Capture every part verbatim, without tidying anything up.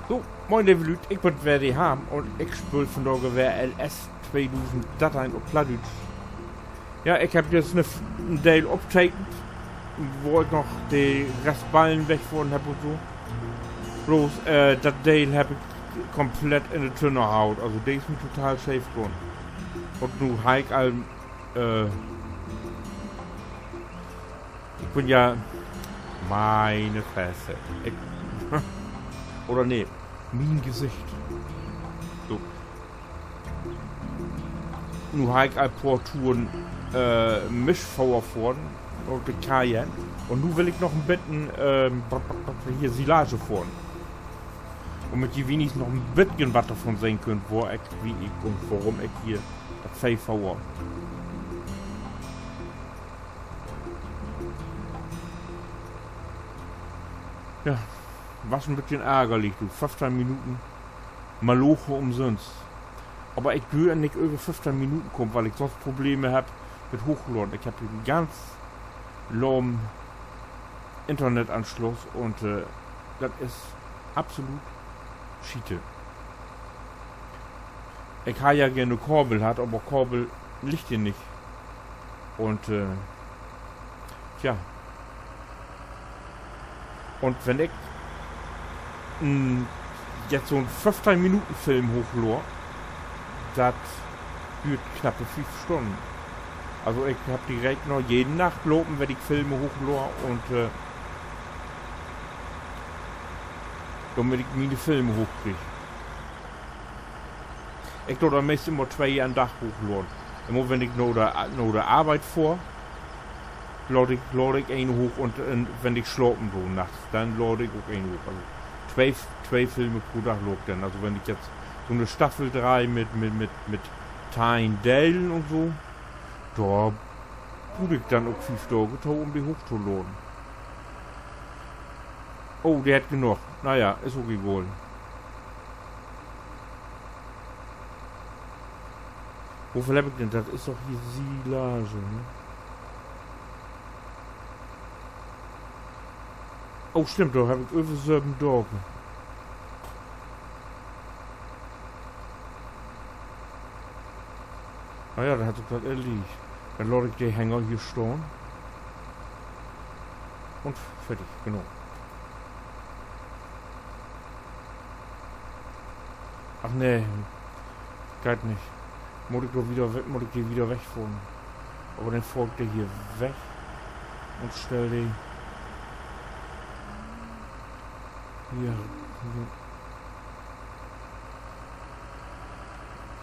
So, moin, leve Lüüd, ik bün weer de Harm un ik speel vundaag weer L S tweedusend darteihn op Plattdüütsch. Ja, ik hebb jetzt en, en Deel optekent, wo ik noch de Rest Ballen wegfohren hebb un so. Bloots, äh, dat Deel hebb ik komplett in de Tünn haut. Also, de is mi total scheef gahn. Un nu harr ik al, äh, ik bün ja, meine Fresse. Ik, oder nee, mien Gesicht. So. Nu harr ik al poor Touren, äh, Mischfoder fohren, op de Cayenne. Un nu will ik noch en beten, ähm, hier Silage fohren. Dormit ji wenigstens noch en beten wat dorvun sehn köönt, wo ik, wo ik un worüm ik hier dat Veeh foder. Ja, was en beten ärgerlich, du. Föffteihn Minuten Maloche umsünst. Aver ik dröff nich över föffteihn Minuten kamen, wiel ik sünst Probleme hebb mit Hoochladen. Ik hebb hier en ganz lahmen Internetansluss un, äh, dat is absolut Schiete. Ik harr ja geern Kabel hatt, aver Kabel liggt hier nich. Un, äh, tja. Un wenn ik, mm, jetzt so'n föffteihn Minuten Film hoochlad, dat düürt knappe fief Stünnen. Also ik hebb de Rekner jeden Nacht lopen, wenn ik Filme hoochlad un, äh, dormit ik miene Filme hoochkrieg. Ik do dat meist immer twee an Dag hoochladen. Immer wenn ik na de, na de Arbeit fohr, laad ik, laad ik een hooch un, un wenn ik slapen do nachts, denn laad ik ok een hooch. Also twee, twee Filme pro Dag laad ik denn. Also wenn ik jetzt so 'ne Staffel dreih mit, mit, mit, mit teihn Delen un so, dor bruuk ik denn ok fief Daag to, um de hoochtoladen. Oh, de hett genoog. Na ja, is ok egal. Woveel hebb ik denn? Dat is doch hier Silage, ne? Oh, stimmt, dor hebb ik över söven Daag. Na ja, denn hett sik dat erledigt. Denn laat ik de Hänger hier stahn. Un fertig, genau. Ach nee, geiht nich. Mutt ik doch wieder we-, mutt ik de wieder wegfohren. Aver denn fohr ik de hier weg un stell de hier, hier,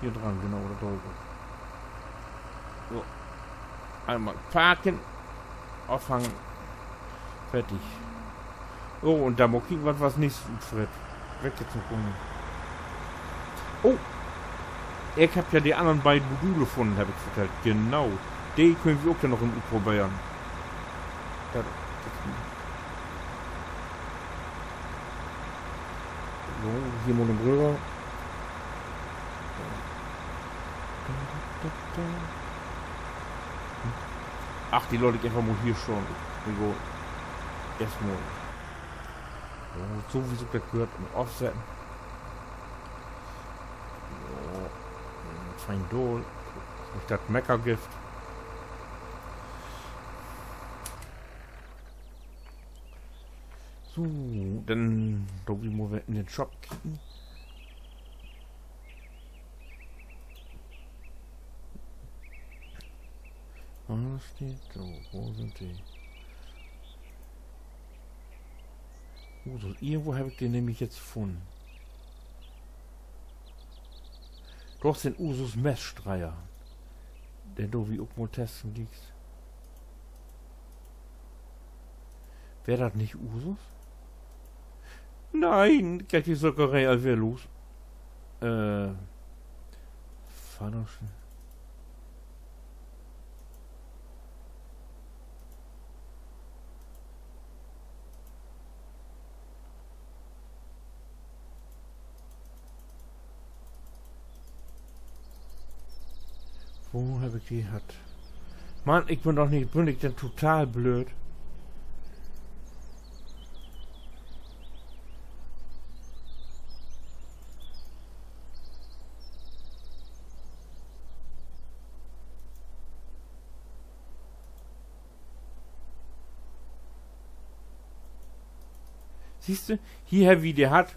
hier dran, genau, dat do ik ok. So. Eenmal parken, afhangen, fertig. Oh, un denn mal kieken, wat wi as nächstes utfritt. Weg jetzt noch rum. Oh! Ik hebb ja de annern beiden Module funnen, hebb ik vertellt. Genau. De köönt wi ok ja noch mal utproberen. Dat, dat, so, hier mal röver. Ach, de laat ik eenfach mal hier stahn. Ik will eerstmal, ja, so as sik dat gehört, afsetten. Ja, fein dor. Nich dat Mecker gifft. So, denn do wi mal weer in den Shop kieken. Ah, dor steiht, so, wo sünd de? Usus, irgendwo heff ik de nämlich jetzt funnen. Doch, sünd Usus Messstreier. Den do wi ok mal testen glieks. Weer dat nich Usus? Nee, geiht de Sökeree al weer los. Äh, Vaddersch-, Wo heff ik de hatt? Mann, ik bün doch nich, bün ik denn total blööd? Sühst du, hier hebb wi de hatt.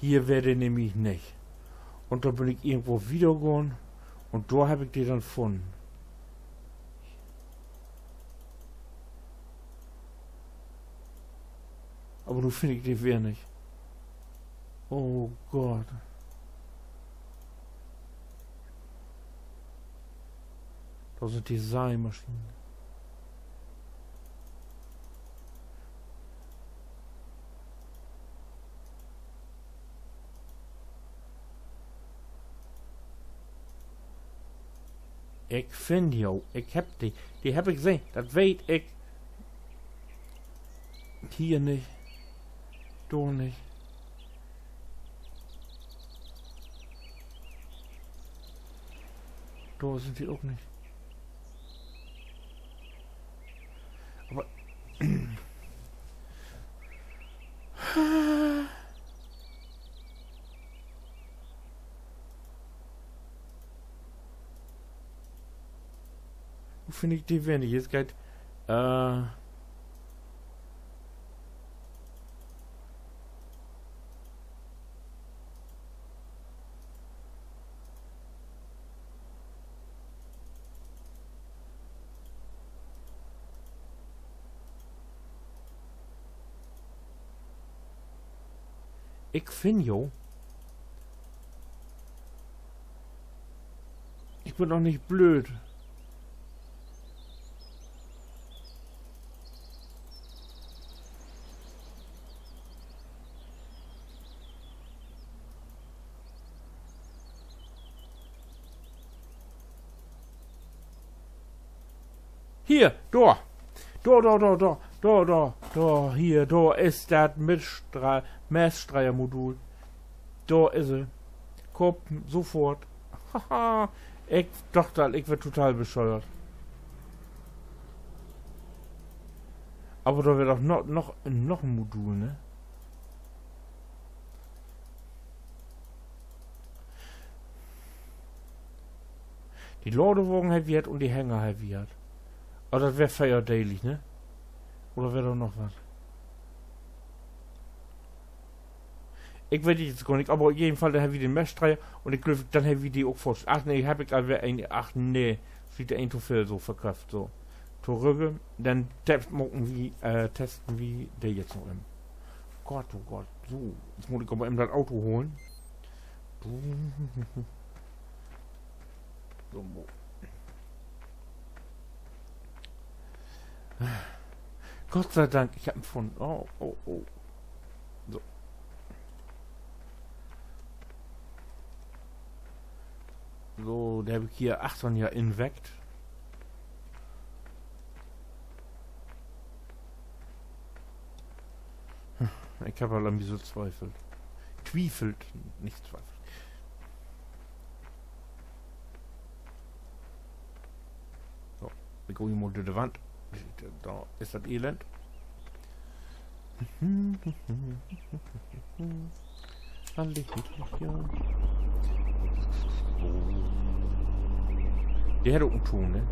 Hier weer de nämlich nich. Un dor bün ik irgendwo wiedergahn. Un dor hebb ik de denn funnen. Aver nu finn ik de weer nich. Oh Gott. Dor sünd de Seimaschinen. Ik finn jo, ik hebb de, de hebb ik sehn, dat weet ik. Hier nich. Dor nich. Dor sünd de ok nich. Aver nu finn ik de weer nich. Jetzt geiht, äh, Ik finn jo. Ik bün doch nich blööd. Hier, dor. Dor, dor, dor, dor, dor, dor, dor, hier, dor is dat Messdre-, Messdreiermodul. Dor is he. Koop, sofort. Haha, ik doch al, ik weer total bescheuert. Aver dor weer doch no-, noch, noch en Modul, ne? De Ladewagen hebb wi hatt un de Hänger hebb wi hatt. Aver dat weer veerdelig, ne? Oder weer dor noch wat? Ik weet dat nu gor nich, aver op jeden Fall, denn hebb wi den Messdreier un ik glööv, denn hebb wi de ok fast. Ach nee, hebb ik al weer een, ach nee, schiet, een to veel so verköfft, so. Torügge, denn test-, maken wi, äh, testen wi de jetzt noch even. Gott, oh Gott, so, nu mutt ik aver even dat Auto holen. So. Gott sei Dank, ik hebb en funnen. Oh, oh, oh. So. So, de hebb ik hier achtern ja inweckt. Ik hebb al an mi so twiefelt. Twiefelt, nich twiefelt. So, ik gah hier mal dör de Wand. Dor is dat Elend. Alle hier, ja. So. De hett ok en Ton, ne?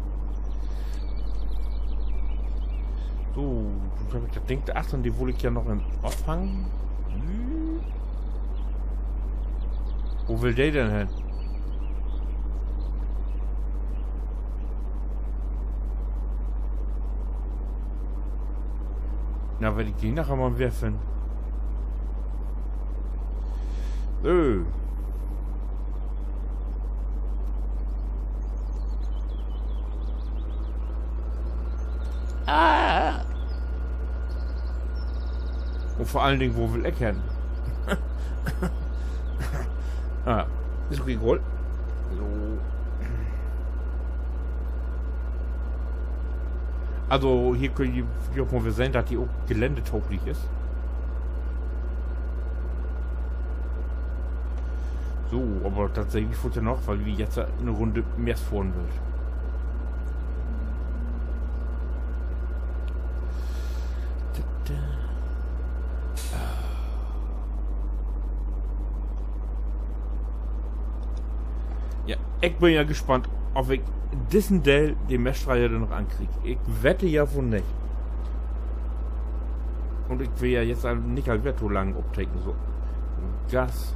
So, nu heff ik dat Ding dor achtern, de wull ik ja noch opfangen. Wo will de denn hen? Na, wenn ik de naher mal weer finn. Äh. Ah. Un vör allen Dingen, wo will ik hen? Ah, is ok egal. So. Also, hier köönt ji, hier köönt wi sehn, dat de ok geländetauglich is. So, aver dat seh ik foorts noch, wiel wi jetzt en Runn mehr fohren wüllt. Ja, ik bün ja gespannt, of ik dissen Deel, de Messdreier, denn noch ankrieg. Ik wette ja woll nich. Un ik will ja jetzt al nich al weer to lang opteken, so. Gas.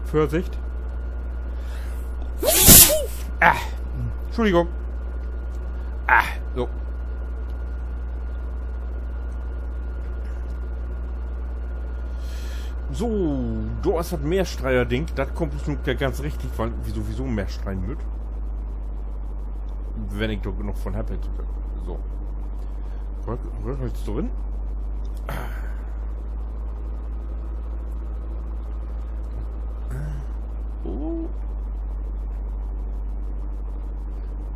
Vörsicht. Ah, Entschuldigung. Ah, so. So, dor is dat Meerstreier-Ding. Dat kummt us nu ja ganz richtig, wiel wi sowieso mehr streien mööt. Wenn ik dor noch von hebb, so. Rück-, rück jetzt drin. Oh.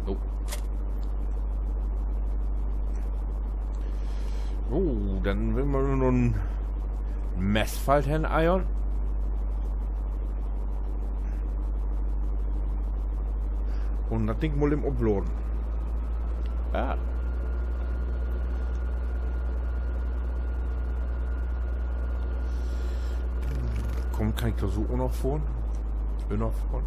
Oh. Oh, denn will man noch en Messfalt hen eiern. Un dat Ding mal even opladen. Ja. Kumm, kann ik dor so ok noch fohren? Ünnerfohren.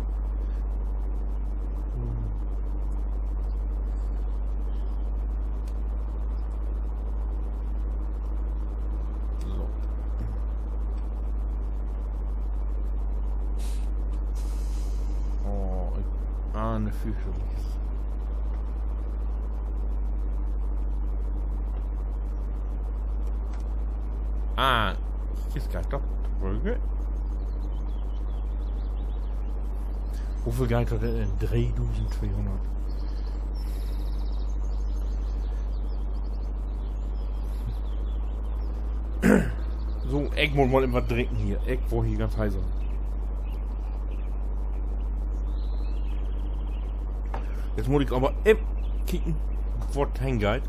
So. Oh, ik, ah, 'ne Füchse. Ah, hier is geiht doch Brügge. Woveel geiht dat denn in? Dreedusendtweehunnert. So, ik mutt mal even wat drinken hier. Ik warr hier ganz heiser. Jetzt mutt ik aver even kieken, wo dat hengeiht.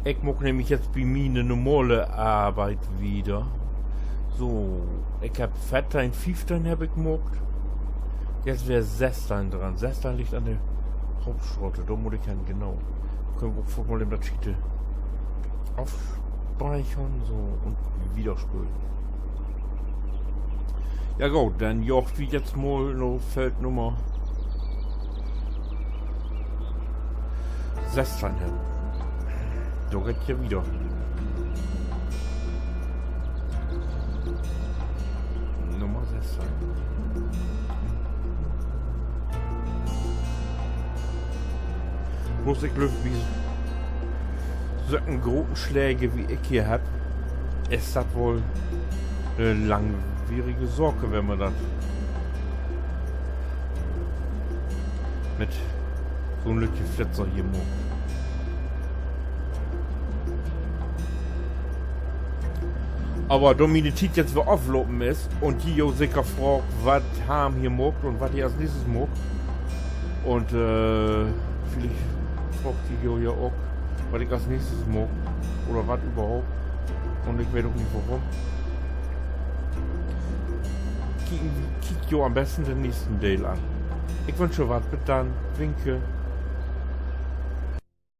Ik maak nämlich jetzt bi mi 'ne normale Arbeit wieder. So, ik hebb veerteihn, fiefteihn hebb ik maakt. Jetzt weer sessteihn dran. Sessteihn liggt an de Hauptstraat. Dor mutt ik hen, genau. Köönt wi ok foorts mal in dat Schiete afspeichern, so, un wieder spelen. Ja goot, denn jaagt wi jetzt mal na Feld Nummer sessteihn hen. Dor geiht dat ja wieder. Nummer sessteihn. Bloots, ik glööv, bi sülke grote Släge, wie ik hier hebb, is dat woll 'ne langwierige Saak, wenn man dat mit so'n lüttje Flitzer hier maakt. Aver dor miene Tiet jetzt weer aflopen is un ji jo seker fraagt, wat Harm hier maakt un wat he as nächstes maakt. Un, äh, villicht fraagt ji jo ja ok, wat ik as nächstes maak oder wat överhaupt. Un ik weet ok nich, worüm. Kiek, kiek jo an'n besten den nächsten Deel an. Ik wünsch jo wat. Bit dann. Winke.